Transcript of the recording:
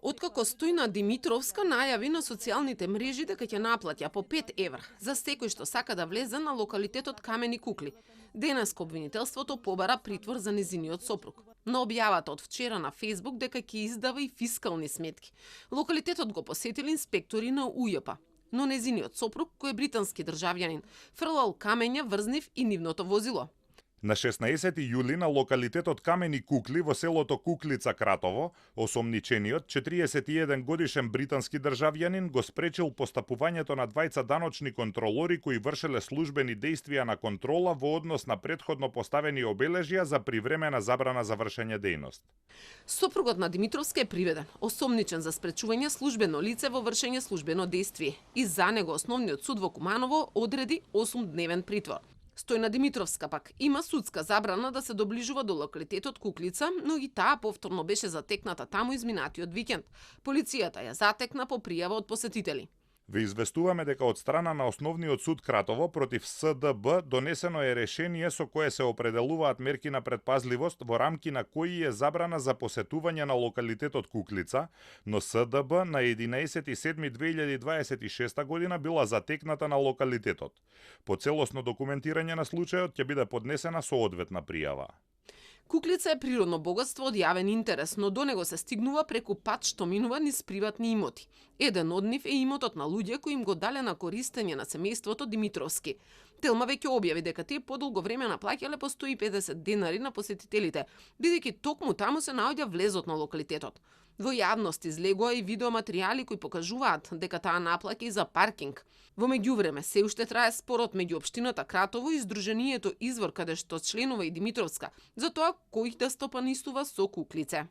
Откако Стојна Димитровска најави на социјалните мрежи дека ќе наплаќа по 5 евра за секој што сака да влезе на локалитетот Камени кукли, денеска обвинителството побара притвор за незиниот сопруг. На објавата од вчера на Facebook дека ќе издава и фискални сметки, локалитетот го посетили инспектори на УЈП, но незиниот сопруг, кој е британски државјанин, фрлал камења врз нив и нивното возило. На 16 јули на локалитетот Камени кукли во селото Куклица Кратово, осомничениот 41 годишен британски државјанин го спречил постапувањето на двајца даночни контролори кои вршеле службени дејствија на контрола во однос на претходно поставени обележја за привремена забрана за вршење дејност. Сопругот на Димитровска е приведен, осомничен за спречување службено лице во вршење службено дејствие и за него основниот суд во Куманово одреди 8-дневен притвор. Стојна Димитровска пак има судска забрана да се доближува до локалитетот Куклица, но и таа повторно беше затекната таму изминатиот викенд. Полицијата ја затекна по пријава од посетители. Ве известуваме дека од страна на Основниот суд Кратово против СДБ донесено е решение со кое се определуваат мерки на предпазливост во рамки на кои е забрана за посетување на локалитетот Куклица, но СДБ на 11.7.2026 година била затекната на локалитетот. По целосно документирање на случајот ќе биде поднесена соодветна пријава. Куклица е природно богатство од јавен интерес, но до него се стигнува преку пат што минува низ приватни имоти. Еден од нив е имотот на луѓе кои им го дале на користење на семејството Димитровски. Телма веќе објави дека тие подолго време наплаќале по 150 денари на посетителите, бидејќи токму таму се наоѓа влезот на локалитетот. Во јавност излегува и видеоматеријали кои покажуваат дека таа наплаќа и за паркинг. Во меѓувреме се уште трае спорот меѓу општината Кратово и Сдруженијето Извор, каде што членува и Димитровска, за тоа кој да стопанистува со Куклице.